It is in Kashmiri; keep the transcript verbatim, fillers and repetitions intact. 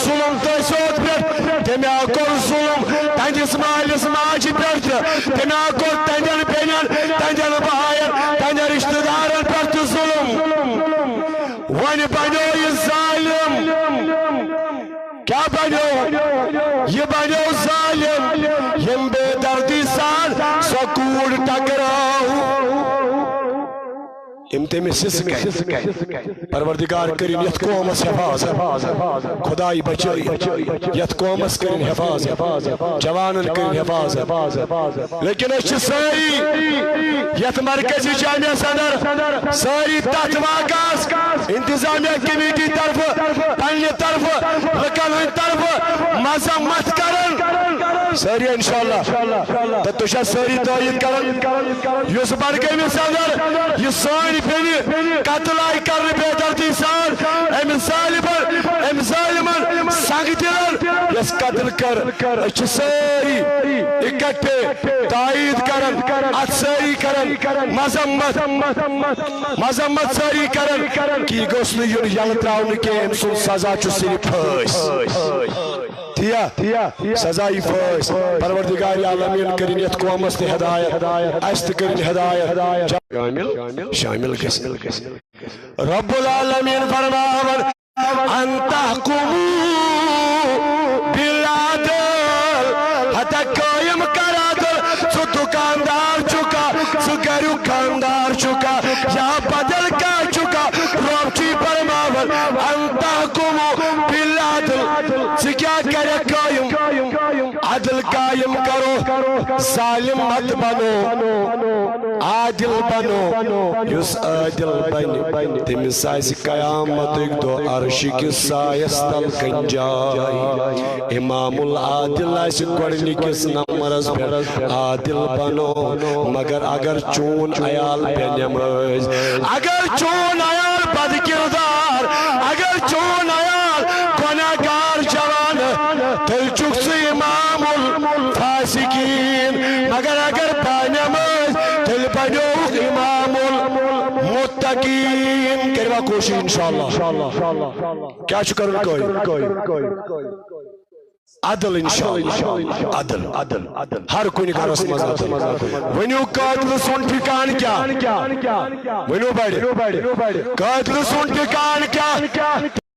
ظلم تٔسۍ یوت پٮ۪ٹھ، تٔمۍ ہا کوٚر ظلم تہنٛدِس مٲلِس ماجہِ پٮ۪ٹھ تہِ، تٔمۍ ہا کوٚر تہنٛدٮ۪ن بیٚنٮ۪ن، تہنٛدٮ۪ن باین، تہنٛدٮ۪ن رشتہٕ دارن پٮ۪ٹھ تہِ ظلم۔ وۄنۍ بنیو یہِ ظٲلِم۔ کیٛاہ بنیو؟ یہِ بنیو ظٲلِم، ییٚمۍ بے دردی سان سۄ کوٗر ٹکرٲو۔ یِم تٔمِس حصہٕ کَرِ۔ پروردگار کٔرِن یَتھ قومَس حفاظت۔ خداے بچٲیِن۔ یَتھ قومَس کٔرِن حفاظت۔ جوانَن کٔرِن حفاظت۔ لیکن أسۍ چھِ سٲری یَتھ مرکزی جامعس اندر، سٲری تَتھ واقعس انتظامیہ کمیٹی طرفہٕ، پننہِ طرفہٕ، لُکن ہٕنٛدِ طرفہٕ مذمت کران۔ سٲری انشاءاللہ۔ تہٕ تُہۍ چھا سٲری تٲیید کران؟ یُس بڈگٲمِس اندر یہِ سٲنۍ بیٚنہِ قتل آیہِ کرنہٕ بے دردی سان، أمۍ ظالمن، أمۍ ظالمن سنگ دلن یۄس قتل کٔر، أسۍ چھِ سٲری اکٹھے تایید کران، اتھ سٲری کران مذمت۔ مذمت سٲری کران کہ یہِ گوٚژھ نہٕ یُن یلہٕ تراونہٕ کینٛہہ، أمۍ سُنٛد سزا چھُ صرف پھٲسۍ۔ تی یا؟ سزا یی پھٲسۍ۔ پروردگار عالمین کٔرِن یتھ قومس تہِ ہدایت، اسہِ تہِ کٔرِن ہدایت۔ شامل، شامل گژھِ۔ رب العالمین فرماوان، ان تحکموا بالعدل، ہتا قائم کر عدل۔ ژٕ دکاندار چھُکھا، ژٕ گریُک کامدار چھُکھا، یا بدل کانٛہہ چھُکھا، رب چھُے فرماوان، ان تحکموا بالعدل، ژٕ کیٛاہ کرکھ قائم؟ عدل قائم کرو، ظالم مت بنو، عادل بنو۔ یُس عادل بنہِ، تٔمِس آسہِ قیامتٕکۍ دۄہ عرشہِ کِس سایس تل کنجاے۔ امام العادل آسہِ گۄڈنِکِس نمبرس پٮ۪ٹھ۔ عادل بنو، مگر اگر چون عیال بے نمٲز، اگر چون عیال بد کردار، اگر چون عیال گناہگار جوان، تیٚلہِ چھُکھ ژٕ امام الفاسقین۔ مگر اگر بے نمٲز، تیٚلہِ بنیوکھ امام المتقین۔ کٔرِوا کوٗشِش انشاءاللہ۔ کیٛاہ چھُ کرُن قٲیِم؟ عدل انشاءاللہ۔ عدل۔ ہر کُنہِ گرس منٛز عدل۔ ؤنِو قٲتلہٕ سُنٛد ٹھِکان کیٛاہ؟ ؤنِو بڑِ۔ قٲتلہٕ سُنٛد ٹھِکان کیٛاہ؟